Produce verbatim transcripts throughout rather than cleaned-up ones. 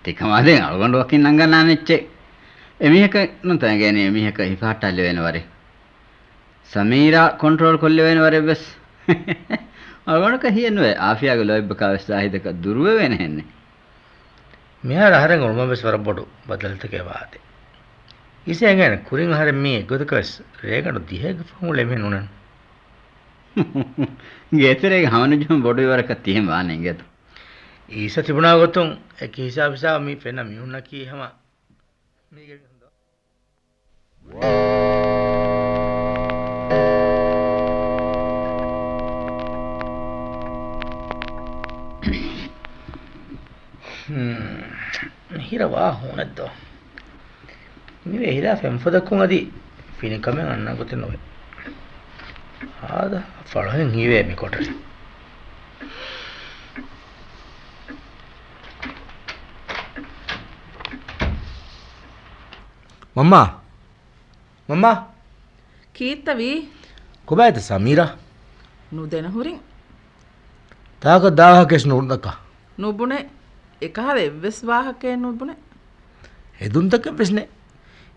ތިކަމާ ދެން އަޅުގަނޑު ވަކިން ނަންގަންނާނެ އެއްޗެއް. އެމީހަކަށް ނުތަނގޭނެ އެމީހަކަށް ހިފަހައްޓާލެވޭނެ ވަރެއް. ސަމީރާ ކޮންޓްރޯލް ކޮށްލެވޭނެ ވަރެއްވެސް. އަޅުގަނޑަކަށް ހިޔެއްނުވޭ އާފިޔާގެ ލޯތްބަކާވެސް ޒާހިދަކަށް ދުރުވެވޭނެހެންނެއް. މިހާރު އަހަރެން އުޅުމަށްވެސް ވަރަށް ބޮޑު ބަދަލުތަކެއް ވާތީ. އީސަ އެނގޭނެ ކުރިން އަހަރެން މީ އެއްގޮތަކަށްވެސް ރޭގަނޑު ދިހައެއްގެ ފަހުން އުޅޭ މީހެއް ނޫނެއްނު. ގޭތެރޭގެ ހަމަނުޖެހުން ބޮޑުވި ވަރަކަށް ތިހެން ވާނެ އިނގޭތަ؟ އީސަ ތިބުނާ ގޮތުން އެކި ހިސާބް ހިސާބަށް މި ފެންނަ މީހުންނަކީ ހަމަ މީގެ މީހުން ދޯ؟ ހުން. މިހިރަ ވާ ހޫނެއްދޯ؟ މި ވެހިލާ ފެންފޮދަކުން އަދި ފިނިކަމެއް އަންނަ ގޮތެއް ނުވޭ. ހާދަ ފަޅުހެން ހީވޭ މި ކޮޓަރި. މަންމާ! މަންމާ! ކީއްތަ ވީ؟ ކޮބާތަ ސަމީރާ؟ ނުދެނަ ހުރިން. ތާކަށް ދާ ވާހަކައެއް ނުބުނަކަ؟ ނުބުނެ. އެކަހަލަ އެއްވެސް ވާހަކައެއް ނުބުނެ. ހެދުންތަކެއްވެސް ނެތް.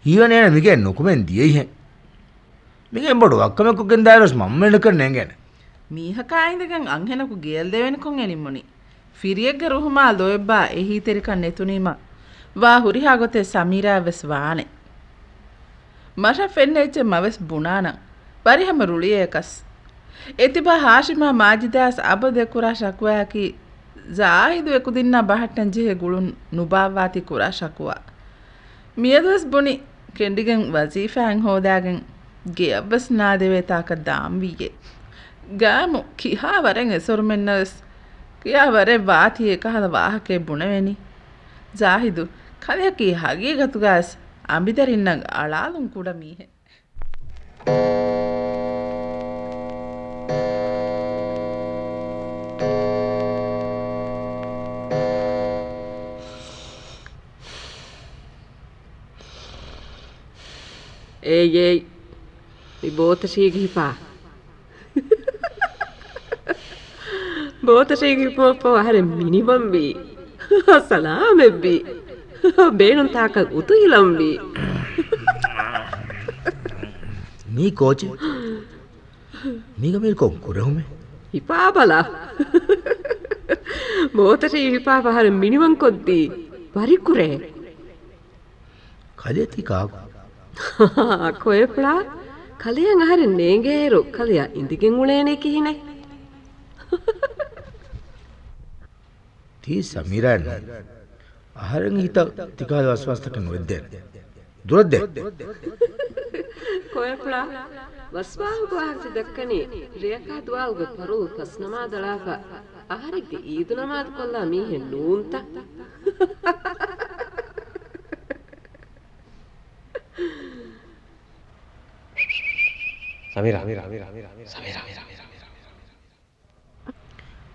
ހީވަނީ އޭނަ މިގެއިން ނުކުމެން ދިޔައީހެން. މިގެއިން ބޮޑު ވައްކަމެއް ކޮށްގެން ދާއިރުވެސް މަންމަ އޭނަކަށް ނޭނގޭނެ. މީހަކާ އިނދެގެން އަންހެނަކު ގެއަލް ދެވޭނެކޮށް އެނިއްމުނީ. ފިރިއެއްގެ ރުހުމާ ލޯތްބާ އެހީތެރިކަން ނެތުނީމަ، ވާ ހުރިހާ ގޮތެއް ސަމީރާއަށްވެސް ވާނެ. މަށަށް ފެންނަ އެއްޗެއް މަވެސް ބުނާނަން. ވަރިހަމަ ރުޅިއޭ އެކަސް. އެތިބާ ހާޝިމާ މާޖިދާއަސް އަބަދު އެ ކުރާ ޝަކުވާއަކީ، ޒާހިދު އެކުދިންނާ ބަހައްޓަން ޖެހޭ ގުޅުން ނުބާއްވާތީ ކުރާ ޝަކުވާ. މިއަދުވެސް ބުނި، ކެނޑިގެން ވަޒީފާއެއް ހޯދާގެން ގެއަށްވެސް ނާދެވޭ ތާކަށް ދާންވީއޭ. ގާމު ކިހާ ވަރެއް އެސޮރުމެންނަށްވެސް ކިހާ ވަރެއް ވާތީ އެކަހަލަ ވާހަކައެއް ބުނެވެނީ. ޒާހިދު ކަލެއަކީ ހަގީގަތުގައިވެސް އަނބިދަރިންނަށް އަޅާލުން ކުޑަ މީހެއް. އޭ އޭ، މި ބޯތަށީގެ ހިފާ. ބޯތަށީގެ ހިފުމަށްފަހު އަހަރެން މިނިވަންވީ. ސަލާމަތްވީ. ބޭނުން ތާކަށް އުތުހިލަންވީ. މީ ކޯޗެއް؟ މީގަ މީރު ކޮން ކުރެހުމެއް؟ ހިފާބަލަ. ބޯތަށީ ހިފާފަ އަހަރެން މިނިވަންކޮށްދީ. ވަރިކުރޭ. ކަލެއަކީ ކާކު؟ ކޮއެފުޅާ، ކަލެއަށް އަހަރެން ނޭނގޭއިރު ކަލެއަށް އިނދެގެން އުޅޭނީ ކިހިނެއް؟ ތީ ސަމީރާއެއްނު. އަހަރެން ހިތަށް ތިކަހަލަ ވަސްވާސްތަކެއް ނުވެއްދޭނެ. ދުރަށްދޭ. ކޮއެފުޅާ، ވަސްވާހުގެ ވާހަކަ ދައްކަނީ ރެޔަކާ ދުވާލުގެ ފަރުޟު ފަސް ނަމާދަޅާފަ އަހަރެއްގެ އީދު ނަމާދު ކޮށްލާ މީހެއް ނޫންތަ؟ ސަމީރާ، ސަމީރާ، ސަމީރާ.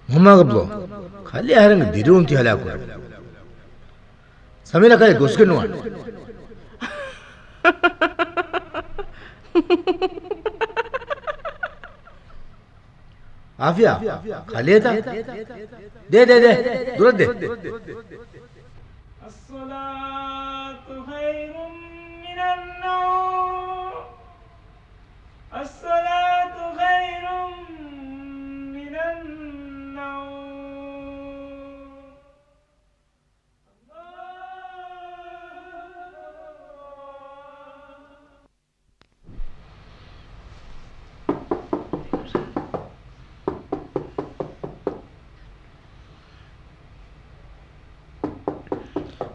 މުހައްމަދު ބްރޯ، ކަލޭ އަހަރެންގެ ދިރިއުޅުން ތި ހަލާކުރަނީ. ސަމީރާ ކަލޭ ގޮސްގެން ނުވާނެ. އާފިޔާ، ކަލޭތަ؟ ދޭ، ދޭ، ދޭ، ދުރަށް ދޭ. الصلاة خير من النوم. الصلاة خير من النوم.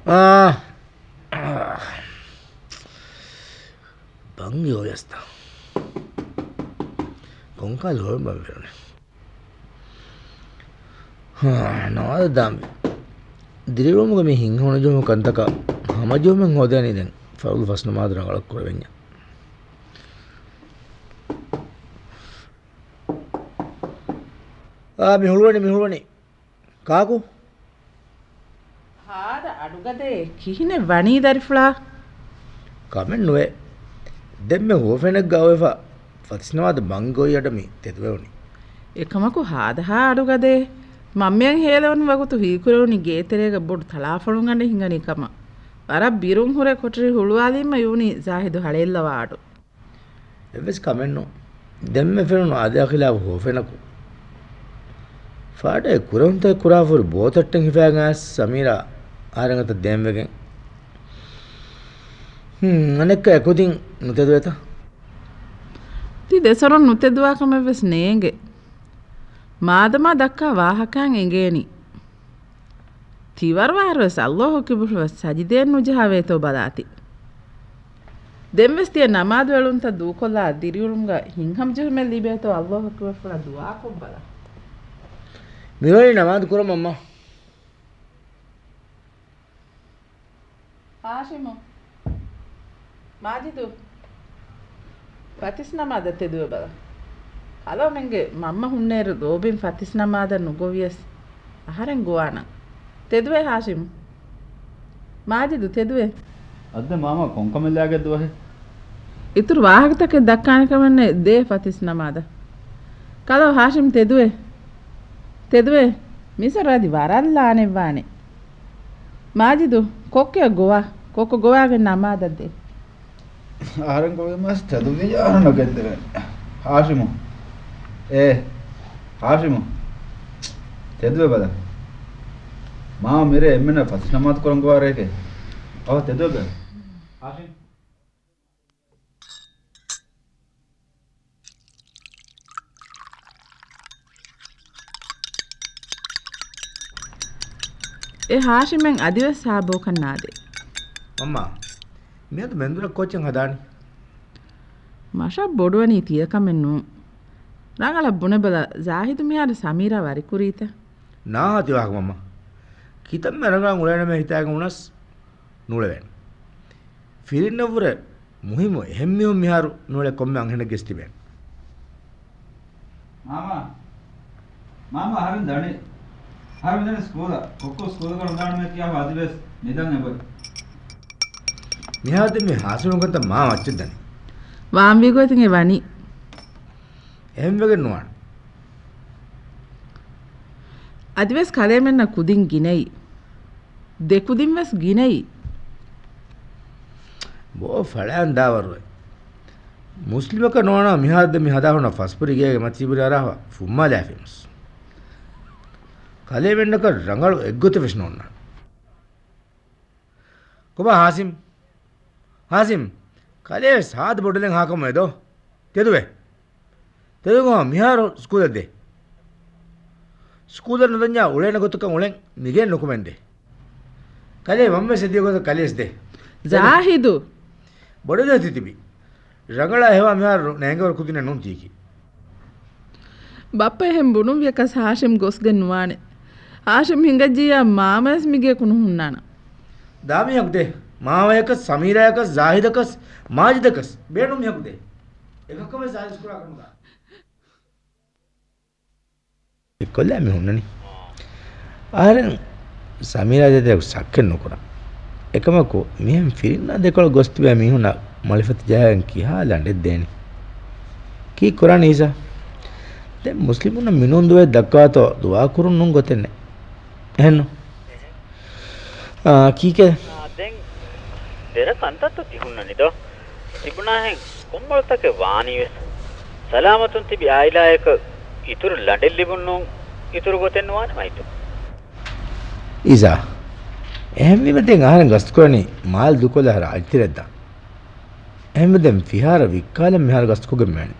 އާ. ބަންގި އޮވެސްތަ؟ ކޮންކަހަލަ ހޮވެ ބަންވެރުނެ؟ ހާ، ނަމާދަށް ދާންވީ. ދިރިއުޅުމުގެ މި ހިތްހަމަނުޖެހުމުގެ ކަންތަކަށް ހަމަޖެހުމެއް ހޯދޭނީ ދެން ފަރުޟު ފަސް ނަމާދު ރަނގަޅަށް ކުރެވެންޏާ. އާ، މި ހުޅުވަނީ، މި ހުޅުވަނީ. ކާކު؟ ހާދަ އަޑުގަދައޭ، ކިހިނެއް ވަނީ ދަރިފުޅާ؟ ކަމެއް ނުވޭ. ދެންމެ ހުވަފެނެއްގަ އޮވެފަ ފަސްނަމާދު ބަންގި އޮތް އަޑަށް މި ތެދުވެވުނީ. އެކަމަކު ހާދަހާ އަޑުގަދައޭ. މަންމައަށް ހޭލެވުނު ވަގުތު ހީކުރެވުނީ ގޭތެރޭގަ ބޮޑު ތަޅާފޮޅުން ގަނޑެއް ހިނގަނީ ކަމަށް. ވަރަށް ބިރުން ހުރެ ކޮޓަރި ހުޅުވާލީމަ އިވުނީ ޒާހިދު ހަޅޭއްލަވާ އަޑު. އެއްވެސް ކަމެއްނު. ދެންމެ ފެނުނު އާދަޔާ ޚިލާފު ހޯފެނަކު. ފާޑައި ކުރެވުންތައް ކުރާފަހުރި ބޯތައްޓެއް ހިފައިގެން އައިސް ސަމީރާ އަހަރެން އަތަށް ދޭންވެގެން. ހުން، އަނެއްކާ އެކުދިން ނުތެދުވޭތަ؟ ތި ދެސަރުން ނުތެދުވާ ކަމެއްވެސް ނޭނގެ. މާދަމާ ދައްކާ ވާހަކައިން އެނގޭނީ. ތިވަރުވާރުވެސް ﷲ އަކްބަރު ސަޖިދައެއް ނުޖަހާވޭތޯ ބަލާތި. ދެންވެސް ތިޔަ ނަމާދު އެޅުންތައް ދޫކޮށްލާ ދިރިއުޅުމުގަ ހިތްހަމަޖެހުމެއް ލިބޭތޯ ﷲ އަކްބަރު ފުޅަށް ދުޢާކޮށްބަލަ. މިރޮޅި ނަމާދު ކުރަމަށް މަ. ހާޝިމު. މާޖިދު. ފަތިސް ނަމާދަށް ތެދުވެބަލަ. ކަލޯމެންގެ މަންމަ ހުންނޭރު ލޯބިން ފަތިސް ނަމާދަށް ނުގޮވިޔަސް އަހަރެން ގޮވާނަން. ތެދުވޭ ހާޝިމު. މާޖިދު ތެދުވޭ. އައްދެ މާމާ ކޮންކަމެއް ލާގެއް ދުވަހެއް؟ އިތުރު ވާހަކަތަކެއް ދައްކާނެ ކަމެއް ނެތް ދޭ ފަތިސް ނަމާދަށް. ކަލޯ ހާޝިމް ތެދުވޭ. ތެދުވޭ. މިސަރު އަދި ވަރަށް ލާނެއްވާނެ. މާޖިދު، ކޮއްކެއަށް ގޮވާ. ކޮއްކޮ ގޮވާގެން ނަމާދަށް ދޭ. އަހަރެން ގޮވީމަސް ތެދުވި އަހަރުންނަށް ގެންދެވޭނެ. ހާޝިމު. އޭ، ހާޝިމު. ތެދުވެ ބަލަ. މާ މިރޭ އެންމެންނަށް ފަތިސް ނަމާދު ކުރަން ގޮވާ ރެއެކޭ. އަވަ ތެދުވެ ބަލަ. ހާޝިމް. އެ ހާޝިމެން އަދިވެސް ސާބޯކަން ނާދޭ. މަންމާ، މިއަދު މެންދުރަށް ކޯއްޗެއް ހަދާނީ؟ މަށަށް ބޮޑުވަނީ ތިޔަކަމެއް ނޫން. ރަނގަޅަށް ބުނެބަލަ، ޒާހިދު މިހާރު ސަމީރާ ވަރިކުރީތަ؟ ނާހާ ތިވާހަކަ މަންމާ. ކިތަންމެ ރަނގަޅަށް އުޅޭނަމޭ ހިތާގެ ހުނަސް ނޫޅެވޭނެ. ފިރިންނަށްވުރެ މުހިއްމު އެހެން މީހުން މިހާރު ނޫޅޭ ކޮންމެ އަންހެނެއްގެސް ތިބޭނެ. މާމާ، މާމާ އަހަރެން ދަނީ. އަހަރެން މިދަނީ ސްކޫލަށް. ކޮއްކޮ ސްކޫލަކަށް ނުދާނަމޭ ކިޔާފަ އަދިވެސް ނިދަން އެބައޮތް. މިހާރު ދެން މި ހާސިމުގެ ކަންތައް މާ މައްޗަށް ދަނީ. ވާންވީގޮތް ތިނގެ ވަނީ. އެހެންވެގެން ނުވާނެ. އަދިވެސް ކަލޭމެންނަށް ކުދިން ގިނައީ. ދެ ކުދިން ވެސް ގިނައީ. ބޯ ފަޅާން ދާވަރުވެ. މުސްލިމަކަށް ނުވާނަމަ މިހާރު ދެން މި ހަދާ ހުންނަ ފަސްބުރި ގޭގެ މަތީބުރި އަރާފަ ފުއްމާލާފީމުސް. ކަލޭމެންނަކަށް ރަނގަޅު އެއްގޮތެއް ވެސް ނޯންނާނެ. ކޮބާ ހާސިމް؟ ހާސިމް، ކަލޭ ސާދަ ބޮޑުލެން ހާކަމު އެދޯ؟ ތެދުވެ. ތެދުގޮ މިހާރު ސްކޫލަށް ދޭ. ސްކޫލަށް ނުދަންޏާ އުޅޭނެ ގޮތަކަށް އުޅެން މިގެން ނުކުމެން ދޭ. ކަލޭ ވަންވެސް އެދިޔަ ގޮތަށް ކަލޭސް ދޭ. ޒާހިދު. ބޮޑުލެ ތިތިބި. ރަނގަޅާ ހެވާ މިހާރު ނޭނގެވަރު ކުދިނެއް ނޫން ތީކީ. ބައްޕަ އެހެން ބުނުއްވިޔަކަސް ހާޝިމް ގޮސްގެން ނުވާނެ. ހާޝިމް ހިނގައްޖިއްޔާ މާމަވެސް މިގެއަކު ނުހުންނާނަން. ދާ މީހަކު ދޭ. މާމަޔަކަސް، ސަމީރާޔަކަސް، ޒާހިދަކަސް، މާޖިދަކަސް. ބޭނުން މީހަކު ދޭ. އެކަކަށް ވެސް ޒާހިދު ސްކޫލަށް ކަމުގަ. އެއްކޮށްލާ މި ހުންނަނީ. އަހަރެން ސަމީރާ ދޭތެރޭ ޝައްކެއް ނުކުރަން. އެކަމަކު، މިހެން ފިރިންނާ ދެކޮޅަށް ގޮސް ތިބޭ މީހުންނަށް މަޅިފަތި ޖަހައިގެން ކިހާ ލަނޑެއް ދޭނީ؟ ކީއް ކުރާނީ އީސާ؟ ދެން މުސްލިމުންނަށް މިނޫން ދުވަހެއް ދައްކާތޯ ދުޢާ ކުރުން ނޫން ގޮތެއް ނެތް. އެހެންނު؟ އާ، ކީކޭ؟ އާ، ދެން ދެރަ ކަންތައްތައް ތި ހުންނަނީ ދޯ؟ ތިބުނާހެން ކޮންމޮޅުތަކެއް ވާނީވެސް، ސަލާމަތުން ތިބި އާއިލާއަކަށް އިތުރު ލަނޑެއް ލިބުން ނޫން އިތުރު ގޮތެއް ނުވާނެ މައިތު. އީސާ، އެހެންވީމަ ދެން އަހަރެން ގަސްތުކުރަނީ މާލެ ދޫކޮށްލާ އަހަރަށް އަތްތިރެއްދާން. އެހެންވީމަ ދެން ފިހާރަ ވިއްކާލަން މިހާރު ގަސްތުކޮށްގެން މިވަނީ.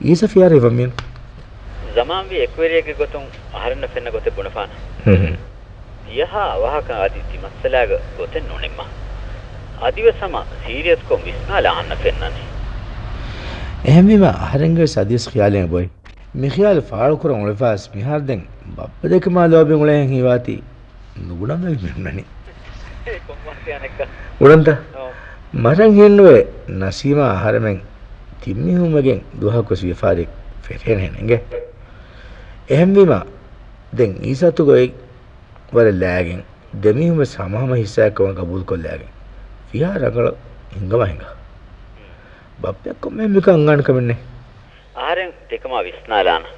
އީސާ ފިހާރަ ހިފަންވީނު. ޒަމާންވީ އެކުވެރިއެއްގެ ގޮތުން އަހަރެންނަށް ފެންނަ ގޮތެއް ބުނެފާނަ. ހުން ހުން. ތިޔަހާ އަވަހަކަށް އަދި ތި މައްސަލާގަ ގޮތެއް ނުނިންމާ. އަދިވެސް ހަމަ ސީރިއަސްކޮށް ވިސްނާލާ އަހަންނަށް ފެންނަނީ. އެހެންވީމަ އަހަރެންގެވެސް އަދިވެސް ޚިޔާލެއް އެބައޮތް. މި ޚިޔާލު ފާޅުކުރަން އުޅެފަވެސް މިހާރު ދެން ބައްޕަ ދެކެ މާ ލޯބިން އުޅޭހެން ހީވާތީ ނުބުނަން ވެގެން މި ހުންނަނީ. ކޮން ވާހަކައެއް އަނެއްކާ؟ އުޅަންތަ؟ އޯ. މަށަށް ހިންނުވޭ ނަސީމާ އަހަރެމެން ތިންމީހުން ވެގެން ދުވަހަކުވެސް ވިޔަފާރި ފެށޭނެހެން އެނގޭ. އެހެންވީމަ ދެން އީސާ އަތުގައި ވަރަށް ލާގެން ދެމީހުންވެސް ހަމަހަމަ ހިއްސާއެއްކަމަށް ގަބޫލުކޮށްލާގެން ފިހާރަ ރަނގަޅަށް ހިންގަމާ ހިނގާ. ބައްޕައަށް ކޮންމެހެން މިކަން އަންގާނެ ކަމެއް ނެތް. އަހަރެން ތިކަމާ ވިސްނާލާނަ.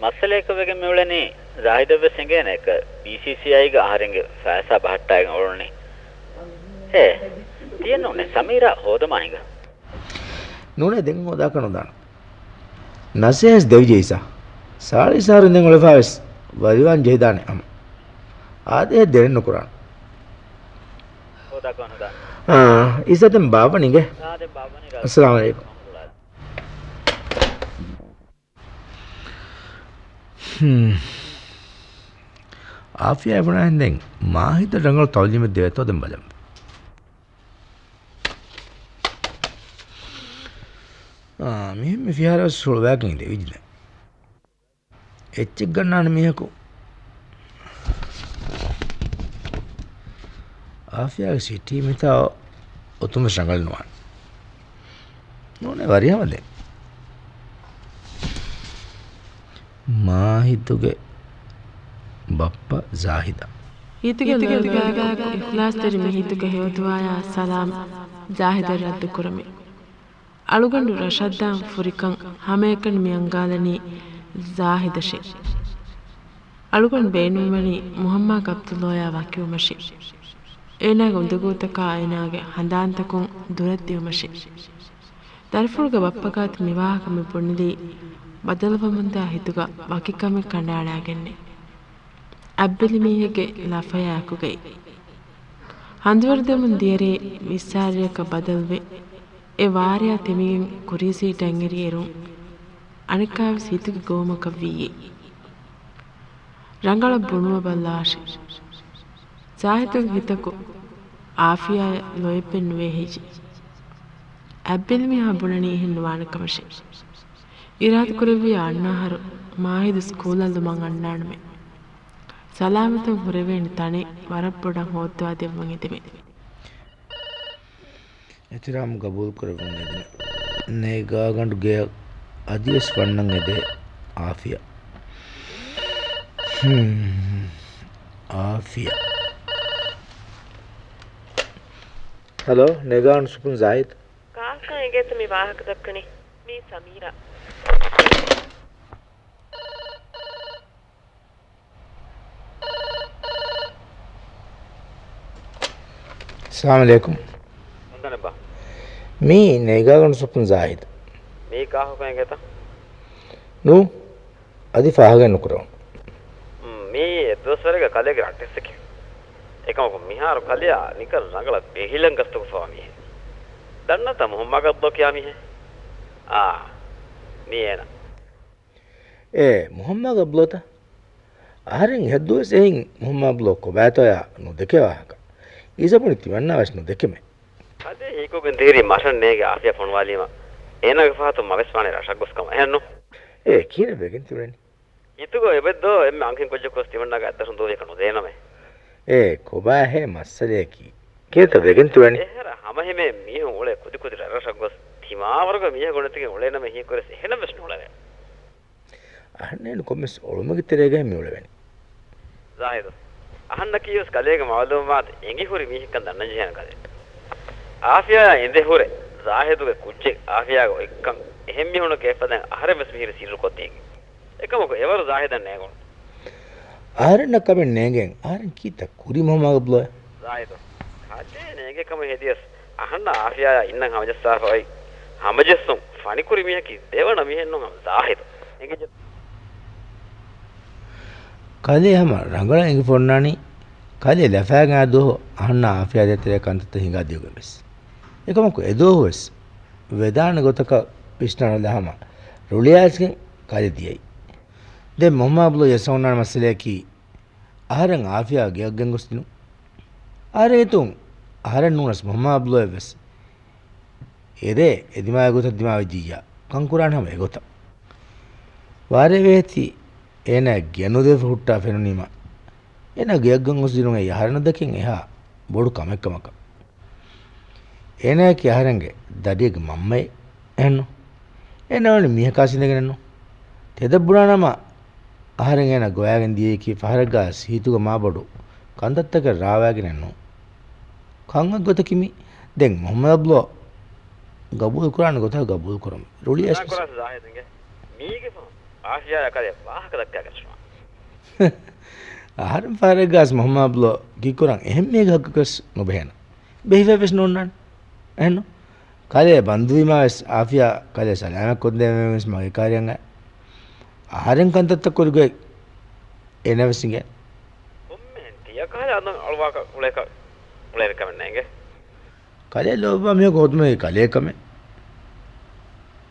މައްސަލައަކަށް ވެގެން މިއުޅެނީ ޒާހިދަށްވެސް އެނގޭނެ އެކަ ބީސީސީއައިގަ އަހަރެންގެ ފައިސާ ބަހައްޓާގެން އުޅުނީ. އޭ، ތިޔަ ނޫނޭ ސަމީރާ ހޯދަމާ ހިނގާ. ނޫނޭ ދެން ހޯދާކަށް ނުދާނަން. ނަސޭހަތް ދެވިޖެ އީސާ. ސާޅީސް އަހަރު ދެން އުޅެފާވެސް ވަރިވާން ޖެހިދާނެ ހަމަ. އާދޭހެއް ދެރެއް ނުކުރާނަން. ހޯދާކަށް ނުދާނަން. އާ، އީސާ ދެން ބާއްވަނީ އިނގޭ. އާ، ދެން ބާއްވަނީ. އައްސަލާމު ޢަލައިކުމް. ހުން. އާފިޔާ އެބުނާހެން ދެން މާހިދަށް ރަނގަޅު ތަޢުލީމެއް ދެވޭތޯ ދެން ބަލަން. އާ، މިހެން މި ފިހާރަވެސް ހުޅުވާގެން އިނދެވި ދެން. އެއްޗެއް ގަންނާނެ މީހަކު. އާފިޔާގެ ސިޓީ މިތާ އޮތުންވެސް ރަނގަޅެއް ނުވާނެ. ނޫނޭ ވަރިހަމަ ދެން. މާހިދުގެ ބައްޕަ ޒާހިދާ. ހިތުގެ ލޮލުގައި އިޚްލާޞްތެރި މި ހިތުގަ ހެޔޮދުޢާޔާ ސަލާމް ޒާހިދަށް ރައްދު ކުރަމޭ. އަޅުގަނޑު ރަށަށްދާން ފުރިކަން ހަމައެކަނި މި އަންގާލަނީ ޒާހިދަށޭ. އަޅުގަނޑު ބޭނުންވަނީ މުހައްމާގެ ޢަބްދުﷲ އާޔާ ވަކިވުމަށޭ. އޭނާގެ އުނދަގޫތަކާ އޭނާގެ ހަނދާންތަކުން ދުރަށްދިޔުމަށޭ. ދަރިފުޅުގެ ބައްޕަ ގާތު މި ވާހަކަ މި ބުނެލީ ބަދަލުވަމުންދާ ހިތުގަ ވަކިކަމެއް ކަނޑައަޅާގެންނޭ. އަތްބެލި މީހެއްގެ ލަފަޔާ އެކުގައި. ހަނދުވަރުދެމުން ދިޔަރީ ވިއްސާރައަކަށް ބަދަލުވެ، އެ ވާރިޔާ ތިމިގެން ކުރީ ސީޓަށް އެރި އެރުން އަނެއްކާވެސް ހިތުގެ ގޮވުމަކަށް ވިއްޔޭ. ރަނގަޅަށް ބުނުވަބައްލާށޭ. ޒާހިދުގެ ހިތަކު އާފިޔާއަށް ލޯތްބެއް ނުވޭ ހެއްޔެ؟ އަތްބެލިމީހާ ބުނަނީ އެހެން ނުވާނެ ކަމަށޭ. އިރާދަކުރެއްވިއްޔާ އަންނަ އަހަރު މާހިދު ސްކޫލަށް ލުމަށް އަންނާނަމޭ. ސަލާމަތުން ހުރެވޭނެ ތަނެއް ވަރަށް ބޮޑަށް ހޯއްދަވާ ދެއްވަން އެދެމޭ. އިޙްތިރާމް ގަބޫލުކުރެއްވުން އެދެމޭ. ނޭގާގަނޑު ގެއަށް އަދިވެސް ވަންނަން އެދޭ އާފިޔާ. ހުން. އާފިޔާ. ހަލޯ، ނޭގާގަނޑު ސުޕުން ޒާހިދު. ކާކަށް އެނގޭތަ މި ވާހަކަ ދައްކަނީ؟ މީ ސަމީރާ. އައްސަލާމު ޢަލައިކުމް. ވަންދަނަ ބާ. މީ ނޭގާގަނޑު ސުޕުން ޒާހިދު. މީ ކާކަކަށް އެނގޭތަ؟ ނޫ، އަދި ފާހަގަ ނުކުރަވަން. މީ އެއްދުވަސްވަރެއްގަ ކަލޭގެ ރައްޓެއްސެކޭ. އެކަމަކު މިހާރު ކަލެއާ ނިކަން ރަނގަޅަށް ބެހިލަން ގަސްތުކޮށްފަވާ މީހެއް. ދަންނަތަ މުހައްމާގެ ޢަބްދުﷲ ކިޔާ މީހެއް؟ އާ، މީ އޭނަ. އޭ، މުހައްމާގެ ޢަބްދުﷲތަ؟ އަހަރެން އެހައްދުވެސް އެހެން މުހައްމާ ޢަބްދުﷲ ކޮބާތޯޔާ ނުދެކޭ ވާހަކަ. އީސާ ބުނި ތިމަންނާވެސް ނުދެކެމޭ. ކަލޭ ހީކޮށްގެން ދިހިރީ މަށަށް ނޭގެ އާފިޔާ ފޮނުވާލީމަ އޭނާގެ ފަހަތުން މަވެސް ވާނެ ރަށަށް ގޮސް ކަމަށް. އެހެންނު؟ އޭ، ކިހިނެއް ވެގެން ތިއުޅެނީ؟ ހިތުގަ އެބައްދޯ އެންމެ އަންހެން ކުއްޖަކުވެސް ތިމަންނާގެ އަތްދަށުން ދުވަހު ވިޔަކަށް ނުދޭނަމޭ. އޭ، ކޮބާހޭ މައްސަލަޔަކީ؟ ކިހިނެއްތަ ވެގެން ތިއުޅެނީ؟ އެހެރަ ހަމަހިމޭ މީހުން އުޅޭ ކުދިކުދި ރަށްރަށަށް ގޮސް ތިމާވަރުގެ މީހަކު ނެތިގެން އުޅޭނަމޭ ހީކުރެސް އެހެނެއްވެސް ނޫޅެވޭ. އަހަންނޭނު ކޮންމެސް އޮޅުމެއްގެ ތެރޭގައި މި އުޅެވެނީ. ޒާހިދު. އަހަންނަކީވެސް ކަލޭގެ މަޢުލޫމާތު އެނގި ހުރި މީހެއްކަން ދަންނަންޖެހޭނެ ކަލެއް. އާފިޔާއާ އިނދެ ހުރެ ޒާހިދުގެ ކުއްޖެއް އާފިޔާގެ އޮތްކަން އެހެން މީހުންނަކީ އެފަދައިން އަހަރެން ވެސް މިހިރީ ސިއްރުކޮށްދީގެން. އެކަމަކު އެވަރު ޒާހިދަށް ނޭނގުނު. އަހަރެންނަށް ކަމެއް ނޭނގެން އަހަރެން ކީއްތަ ކުރީ މުހައްމާގެ ޢަބްދުﷲ؟ ޒާހިދު. ކަލޭ ނޭނގޭ ކަމަށް ހެދިޔަސް އަހަންނަށް އާފިޔާއާ އިންނަން ހަމަޖައްސާފަ އޮތް ހަމަޖެއްސުން ފަނިކުރި މީހަކީ ދެވަނަ މީހެއްނޫން ޒާހިދު. އެނގިއްޖެ. ކަލޭ ހަމަ ރަނގަޅަށް އެނގިފަ އޮންނާނީ ކަލޭ ލަފާގެން އާ ދުވަހު އަހަންނާ އާފިޔާ ދޭތެރޭ ކަންތައްތައް ހިނގާ ދިޔުގެން ވެސް. އެކަމަކު އެދުވަހު ވެސް ވެދާނެ ގޮތަކަށް ވިސްނާނެލާ ހަމަ ރުޅިއައިސްގެން ކަލޭ ދިޔައީ. ދެން މުހައްމާ ޢަބްދުﷲ އަށް އޮންނާނެ މައްސަލަޔަކީ އަހަރެން އާފިޔާ ގެއަށް ގެންގޮސްދިނުން. އަހަރެން އެތުން އަހަރެން ނޫނަސް މުހައްމާ ޢަބްދުﷲ ވެސް އެރޭ އެދިމާވި ގޮތަށް ދިމާވެއްޖިއްޔާ ކަންކުރާނެ ހަމަ އެގޮތަށް. ވާރޭ ވޭތި އޭނާ ގެ ނުދެވިފަ ހުއްޓާ ފެނުނީމަ އޭނާ ގެއަށް ގެންގޮސްދިނުން އެއީ އަހަރެންނަށް ދެކެން އެހާ ބޮޑު ކަމެއް ކަމަކަށް. އޭނާއަކީ އަހަރެންގެ ދަރިއެއްގެ މަންމައެއް އެހެންނު؟ އޭނާ ވަނީ މީހަކާސް އިނދެގެނެއްނު. ތެދަށް ބުނާނަމަ އަހަރެން އޭނާ ގޮވައިގެން ދިޔައީކީ ފަހަރެއްގާ ހިތުގަ މާ ބޮޑު ކަންތައްތަކެއް ރާވައިގެނެއްނު. ކަން އެއްގޮތަކީ މީ. ދެން މުހައްމަދު ޢަބްދުﷲ ގަބޫލުކުރާނެ ގޮތަށް ގަބޫލުކުރަމު. ރުޅި އައިސް ޒާހިދުގެ މީގެ ފަހުން އާފިޔާއާ ކަލޭ ވާހަކަ ދައްކާގަސްފަ. އަހަރެން ފަހަރެއްގަސް މުހައްމާބްލޯ ކީއްކުރަން އެހެން މީހެއްގެ ހައްގަކަސް ނުބެހޭނަ. ބެހިފައެއް ވެސް ނޯންނާނެ. އެހެންނު؟ ކަލޭ ބަންދުވީމާ ވެސް އާފިޔާ ކަލޭ ސަލާމަތް ކޮށްދޭން ވެސް މަގޭ ކާރިއަށް އައި. އަހަރެން ކަންތައްތައް ކުރިގޮތް އޭނަ ވެސް އިނގޭ. ކޮންމެހެން ތިޔަ ކަހަލަ އަދަން އަޅުވާކަށް އުޅޭކަށް އުޅޭނެ ކަމެއް ނޭނގެ. ކަލޭ ލޯބިވާ މީހަކު ހޯދުމަކީ ކަލޭ ކަމެއް.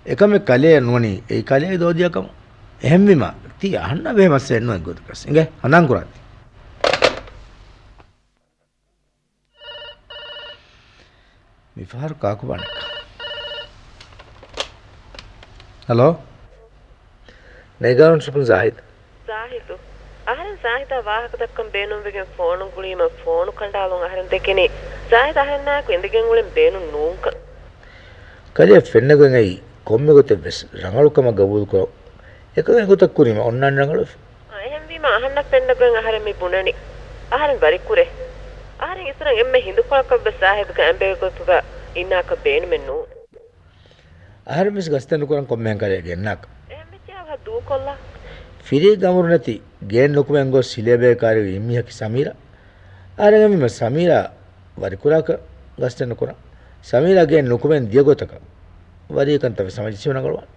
އެކަމެއް ކަލޭ ނުވަނީ އެއީ ކަލޭގެ ދޯދިޔަ ކަމަށް. އެހެންވީމާ ތީ އަހަންނާ ބެހޭ މައްސަލައެއް ނޫން އެއްގޮތަކަސް. އިނގޭ ހަނދާން ކުރާތި. މިފަހަރު ކާކު ބާނެއްކަ. ހަލޯ. ނޭގާ އޮން ސުޕުން ޒާހިދު. ޒާހިދު. އަހަރެން ޒާހިދާ ވާހަކަ ދައްކަން ބޭނުންވެގެން ފޯނު ގުޅީމަ ފޯނު ކަނޑާލުން އަހަރެން ދެކެނީ ޒާހިދު އަހަރެންނާއެކު އިނދެގެން އުޅެން ބޭނުން ނޫންކަން. ކަލެޔަށް ފެންނަގޮތް އައީ ކޮންމެ ގޮތެއް ވެސް ރަނގަޅު ކަމަށް ގަބޫލުކުރަން. އެކަމެއް ގޮތަށް ކުރީމަ އޮންނާނެ ރަނގަޅުވެފަ. އެހެންވީމަ އަހަންނަށް ފެންނަގޮތް އަހަރެން މި ބުނަނީ. އަހަރެން ވަރިކުރޭ. އަހަރެން އިސުރަން އެންމެ ހިނދުކޮޅަކަށް ވެސް ޒާހިދުގެ އަނބެއްގެ ގޮތުގަ އިންނާކަށް ބޭނުމެއް ނޫން. އަހަރެން ވެސް ގަސްތެއް ނުކުރަން ކޮންމެހެން ކަލެޔަށް ގެންނާކަށް. އެހެން ވެއްޖެޔާ ވަހަށް ދޫކޮށްލާ. ފިރިއެއްގަ އަމުރު ނެތި ގެއެއް ނުކުމެން ގޮސް ހިލޭ ބޭކާރީ އިން މީހަކީ ސަމީރާ. އަހަރެން އެހެންވީމަ ސަމީރާ ވަރިކުރާކަށް ގަސްތެއް ނުކުރަން. ސަމީރާ ގެއެއް ނުކުމެން ދިޔަ ގޮތަކަށް ވަރި ކަންތައް ވެސް ހަމަޖެއްސެވި ނަގަޅުވާނެ.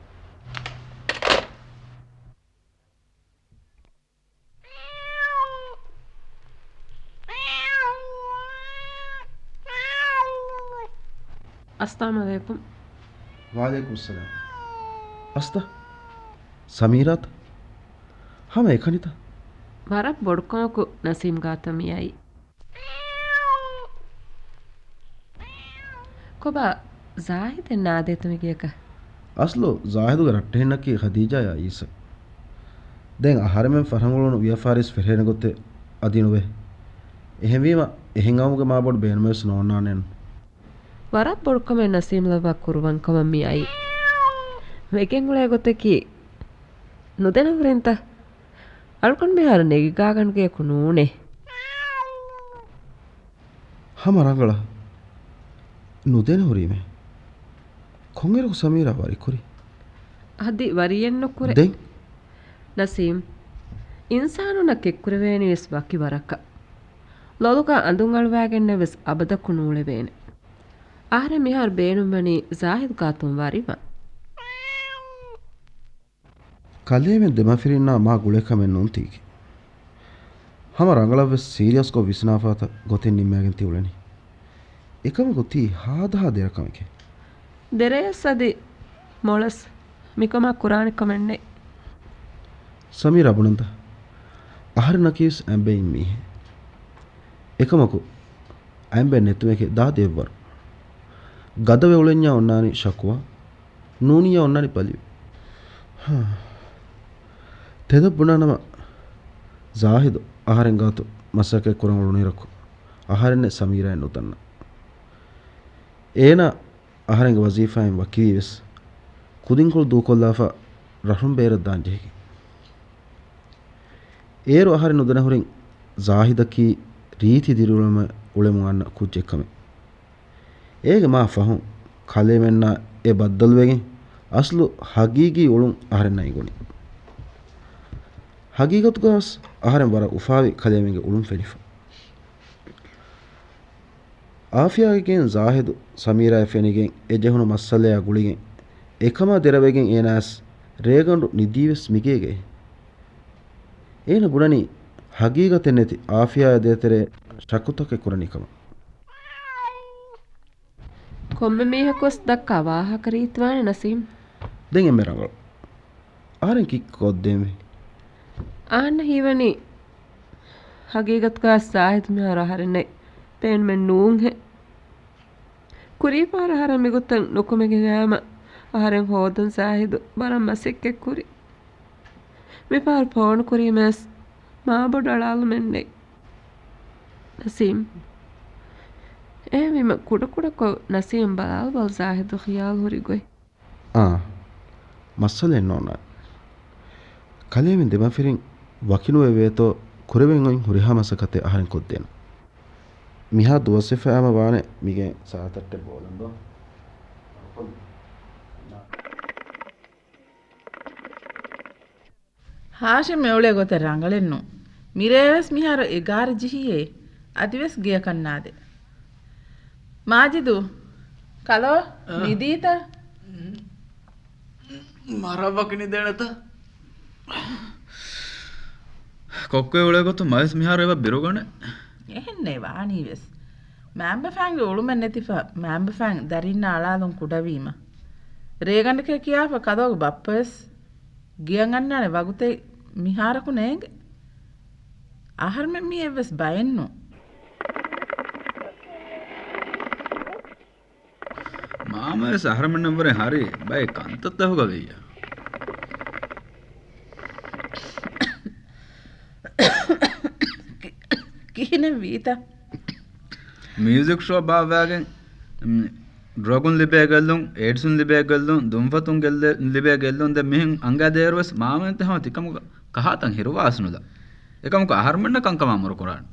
އައްސަލާމު ޢަލައިކުމް. ވަޢަލައިކުމު އައްސަލާމް. އަސްތަ؟ ސަމީރާތަ؟ ހަމަ އެކަނިތަ؟ ވަރަށް ބޮޑުކަމަކު ނަސީމް ގާތަށް މިއައީ. ކޮބާ، ޒާހިދެއް ނާދޭތަ މިގެއަކަށް؟ އަސްލު ޒާހިދުގެ ރައްޓެހިންނަކީ ޚަދީޖާ އައީސް. ދެން އަހަރެމެން ފަށަނގުޅުނު ވިޔަފާރިވެސް ފެށޭނެ ގޮތެއް އަދި ނުވޭ. އެހެންވީމަ، އެހެން އައުމުގެ މާބޮޑު ބޭނުމެއްވެސް ނޯންނާނެއެއްނު. ވަރަށް ބޮޑުކަމެއް ނަސީމް ލައްވާ ކުރުވަން ކަމަށް މިއައީ. ވެގެން އުޅޭ ގޮތަކީ ނުދެނެ ހުރިންތަ؟ އަޅުގަނޑު މިހާރު ނެގިގާގަނޑުގެއަކު ނޫނޭ. ހަމަ ރަނގަޅަށް ނުދެނެ ހުރީމޭ. ކޮންއިރަކު ސަމީރާ ވަރިކުރީ؟ އަދި ވަރިއެއްނުކުރޭ. ދެން؟ ނަސީމް، އިންސާނުންނަށް ކެތްކުރެވޭނީވެސް ވަކި ވަރަކަށް. ލޮލުގަ އަނދުން އަޅުވާގެންނެއްވެސް އަބަދަކު ނޫޅެވޭނެ. އަހަރެން މިހާރު ބޭނުންވަނީ ޒާހިދު ގާތުން ވަރިވާން. ކަލޭމެން ދެމަފިރިންނާ މާ ގުޅޭ ކަމެއް ނޫން ތީގެ. ހަމަ ރަނގަޅަށްވެސް ސީރިއަސްކޮށް ވިސްނާފާތަ ގޮތެއް ނިންމައިގެން ތި އުޅެނީ. އެކަމަކު ތީ ހާދަހާ ދެރަ ކަމެކޭ. ދެރަޔަސް އަދި މޮޅަސް މިކަމާ ކުރާނެ ކަމެއް ނެތް. ސަމީރާ ބުނަންތަ؟ އަހަރެންނަކީވެސް އަނބެއް އިން މީހެއް. އެކަމަކު، އަނބެއް ނެތުމެކޭ ދާދި އެއްވަރު. ގަދަވެ އުޅެންޏާ އޮންނާނީ ޝަކުވާ، ނޫނިއްޔާ އޮންނާނީ ބަލިވެ. ހާ. ތެދަށް ބުނާނަމަ، ޒާހިދު އަހަރެން ގާތު މަސައްކަތް ކުރަން އުޅުނުއިރަކު، އަހަރެންނެއް ސަމީރާއެއް ނުދަންނަ. އޭނާ އަހަރެންގެ ވަޒީފާއިން ވަކިވީވެސް، ކުދިންކޮޅު ދޫކޮށްލާފަ ރަށުން ބޭރަށް ދާން ޖެހިގެން. އޭރު އަހަރެން ނުދެނެހުރިން ޒާހިދަކީ ރީތި ދިރިއުޅުމެއް އުޅެމުން އަންނަ ކުއްޖެއްކަމެއް. އޭގެ މާ ފަހުން ކަލޭމެންނާ އެ ބައްދަލުވެގެން އަސްލު ހަގީގީ އުޅުން އަހަރެންނަށް އެނގުނީ. ހަގީގަތުގަވެސް އަހަރެން ވަރަށް އުފާވި ކަލޭމެންގެ އުޅުން ފެނިފަ. އާފިޔާގެ ގެއިން ޒާހިދު ސަމީރާއަށް ފެނިގެން އެ ޖެހުނު މައްސަލަޔާ ގުޅިގެން އެކަމާ ދެރަވެގެން އޭނާވެސް ރޭގަނޑު ނިދީވެސް މިގޭގައި. އޭނަ ބުނަނީ ހަގީގަތެއް ނެތި އާފިޔާއާ ދޭތެރޭ ޝައްކުތަކެއް ކުރަނީ ކަމަށް. ކޮންމެ މީހަކުވެސް ދައްކާ ވާހަކަ ރީތިވާނެ ނަސީމް. ދެން އެންމެ ރަނގަޅު. އަހަރެން ކީއްކޮށްދޭންވީ؟ އަހަންނަށް ހީވަނީ ހަގީގަތުގަ ޒާހިދު މިހާރު އަހަރެންނެއް ބޭނުމެއް ނޫންހޭ. ކުރީފަހަރަށް އަހަރެން މިގޮތަށް ނުކުމެގެން އައީމަ އަހަރެން ހޯދަން ޒާހިދު ވަރަށް މަސައްކަތް ކުރި. މިފަހަރު ފޯނު ކުރީމަވެސް މާބޮޑު އަޅާލުމެއް ނެތް. ނަސީމް. އެހެންވީމަ ކުޑަކުޑަކޮށް ނަސީމް ބަލާލަބަލަ ޒާހިދު ޚިޔާލު ހުރި ގޮތް. އާ، މައްސަލައެއް ނޯންނާނެ. ކަލޭމެން ދެމަފިރިން ވަކިނުވެވޭތޯ ކުރެވެން އޮތް ހުރިހާ މަސައްކަތެއް އަހަރެން ކޮށްދޭނަން. މިހާ ދުވަސްވެފައިމަ ވާނެ މިގެ ސާތައްޓެއް ބޯލަން ދޯ. ހާޝިމް އެއުޅޭ ގޮތެއް ރަނގަޅެއްނު. މިރޭވެސް މިހާރު އެގާރަ ޖެހިއޭ. އަދިވެސް ގެޔަކަށް ނާދޭ. މާޖިދު، ކަލޯ، އާ. ނިދީތަ؟ މަރަށް ވަކި ނިދޭނެތަ؟ ކޮއްކޮއެ އުޅޭ ގޮތުން މަވެސް މިހާރު އެބަ ބިރުގަނެ. އެހެންނޭ ވާނީވެސް. މާނބަފާންގެ އުޅުމެއް ނެތިފަ، މާނބަފާން ދަރިންނާ އަޅާލުން ކުޑަވީމަ. ރޭގަނޑަކޭ ކިޔާފަ ކަލޯގެ ބައްޕަވެސް ގެޔަށް އަންނާނެ ވަގުތެއް މިހާރަކު ނޭނގެ. އަހަރުމެން މީ އެއްވެސް ބައެއްނު. މާމަވެސް އަހަރުމެންނަށްވުރެ ހަރި ބައެއް ކަންތައްތަކުގަ ވެއްޔާ. ކި-، ކިހިނެއް ވީތަ؟ މިއުޒިކް ޝޯ ބާއްވާގެން، މް، ޑްރަގުން ލިބޭ ގެއްލުން، އޭޑްސުން ލިބޭ ގެއްލުން، ދުންފަތުން ގެއްލެ-، ލިބޭ ގެއްލުން ދެން މިހެން އަނގައިދޭއިރުވެސް މާމައިންތަ ހަމަ ތިކަމުގަ ކަހާތަން ހިރުވާސްނުލާ. އެކަމަކު އަހަރުމެންނަށް ކަންކަމާ މުރުކުރާނެ.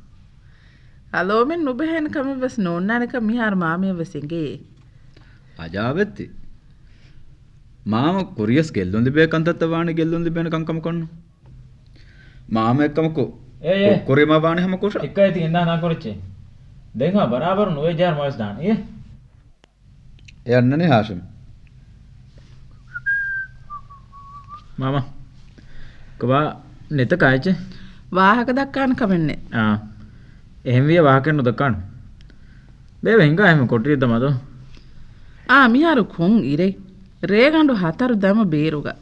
އަލޯމެން ނުބެހޭނެ ކަމެއްވެސް ނޯންނާނެކަން މިހާރު މާމަޔަށްވެސް އެނގޭ. އަޖާބެއްތި. މާމަ ކުރިޔަސް ގެއްލުން ލިބޭ ކަންތައްތައް ވާނެ ގެއްލުން ލިބޭނެ ކަންކަމަކަށްނު. މާމަ އެއްކަމަކު އޭ، އޭ. ކުރިމަ ވާނެ ހަމަ ކުށަ. އެއްކައިތި އިންނާ ނާކުރެއްޗޭ. ދެން ހާ ބަރާބަރު ނުވެ ޖާރ މަވެސް ދާނެ. އޭ. އެ އަންނަނީ ހާޝިމް. މާމަ، ކޮބާ ނެތަ ކާއެއްޗެއް؟ ވާހަކަ ދައްކާނެ ކަމެއް ނެތް. އާ. އެހެންވިޔަ ވާހަކައެއް ނުދައްކާނު. ބޭބެ ހިނގާ އެހެން ކޮޓަރިއެއް ދަމާދޯ. އާ، މިހާރު ކޮން އިރެއް؟ ރޭގަނޑު ހަތަރު ދަމަ ބޭރުގަ.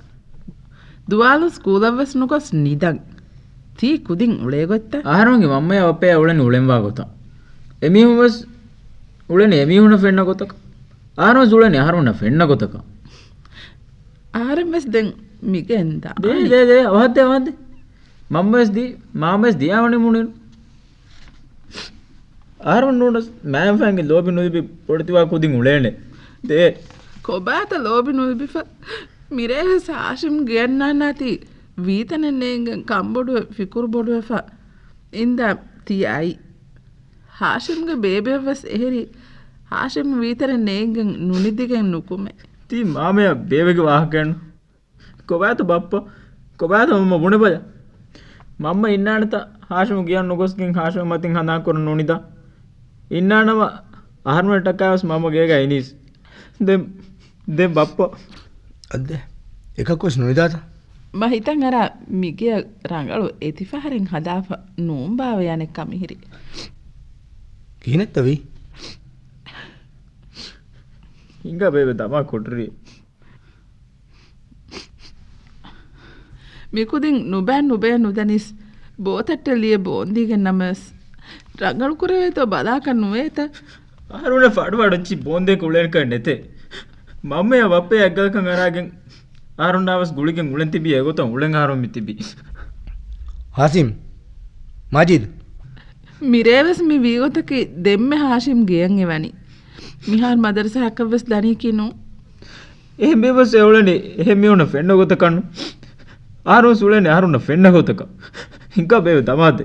ދުވާލު ސްކޫލަށްވެސް ނުގޮސް ނިދަން. ތީ ކުދިން އުޅޭ ގޮތްތަ؟ އަހަރުމެންގެ މަންމަޔާ ބައްޕަޔާ އުޅެނީ އުޅެންވާ ގޮތަށް. އެމީހުންވެސް އުޅެނީ އެމީހުންނަށް ފެންނަ ގޮތަކަށް. އަހަރުމެން އުޅެނީ އަހަރުމެންނަށް ފެންނަ ގޮތަކަށް. އަހަރެންވެސް ދެން މިގެން ދާނީ. ދޭ، ދޭ، ދޭ، އަވަހަށްދޭ، އަވަހަށްދޭ. މަންމަވެސް ދީ، މާމަވެސް ދިޔާވަނީ މުޅިން. އަހަރުމެން ނޫނަސް މާމަފާންގެ ލޯބި ނުލިބި ބޮޑެތިވާ ކުދިން އުޅޭނެ. ދޭ. ކޮބާތަ ލޯބި ނުލިބިފަ؟ މިރޭވެސް ހާޝިމް ގެއަށް ނާންނާތީ ވީތަނެއް ނޭނގެން ކަންބޮޑުވެ ފިކުރު ބޮޑުވެފަ. އިންދާ ތީ އައީ. ހާޝިމްގެ ބޭބެއަށްވެސް އެހެރީ. ހާޝިމް ވީތަނެއް ނޭނގެން ނުނިދިގެން ނުކުމެ. ތީ މާމަޔާ ބޭބެގެ ވާހަކައެއްނު. ކޮބާތަ ބައްޕަ؟ ކޮބާތަ މަންމަ ބުނެބަލަ؟ މަންމަ އިންނާނެތަ ހާޝިމު ގެޔަށް ނުގޮސްގެން ހާޝިމު މަތިން ހަނދާންކުރަން ނުނިދާ؟ އިންނާނަމަ އަހަރުމެން ޓަކާވެސް މަންމަ ގޭގަ އިނީސް. ދެން، ދެން ބައްޕަ. އައްދެ، އެކަކުވެސް ނުނިދާތަ؟ މަ ހިތަށް އަރާ މިގެޔަށް ރަނގަޅު އެތިފަހަރެއް ހަދާފަ ނޫންބާވަޔާނެ ކަމިހިރި. ކިހިނެއްތަ ވީ؟ ހިނގާ ބޭބެ ދަމާ ކޮޓަރި. މިކުދިން ނުބައި ނުބައި ނުދަނީސް ބޯތައްޓެއް ލިޔެ ބޯންދީގެން ނަމަވެސް، ރަނގަޅު ކުރެވޭތޯ ބަލާކަށް ނުވޭތަ؟ އަހަރުމެން ފަޑު ފަޑު އެއްޗި ބޯންދޭ ކުޅޭނެކަން ނެތޭ. މަންމަޔާ ބައްޕަޔާ އެއްގަލަކަށް އަރާގެން އަހަރުންނާވެސް ގުޅިގެން އުޅެން ތިބީ އެގޮތަށް އުޅެން އަހަރުން މި ތިބީ. ހާޝިމް، މާޖިދު. މިރޭވެސް މި ވީގޮތަކީ ދެންމެ ހާޝިމް ގެޔަށް އެވަނީ. މިހާރު މަދަރުސާއަކަށްވެސް ދަނީކީ ނޫން. އެހެން ބޭބެސް އެ އުޅެނީ އެހެން މީހުންނަށް ފެންނަ ގޮތަކަށް ނޫން. އަހަރުން އުޅެނީ އަހަރުންނަށް ފެންނަ ގޮތަކަށް. ހިނގާ ބޭބެ ދަމާދޭ.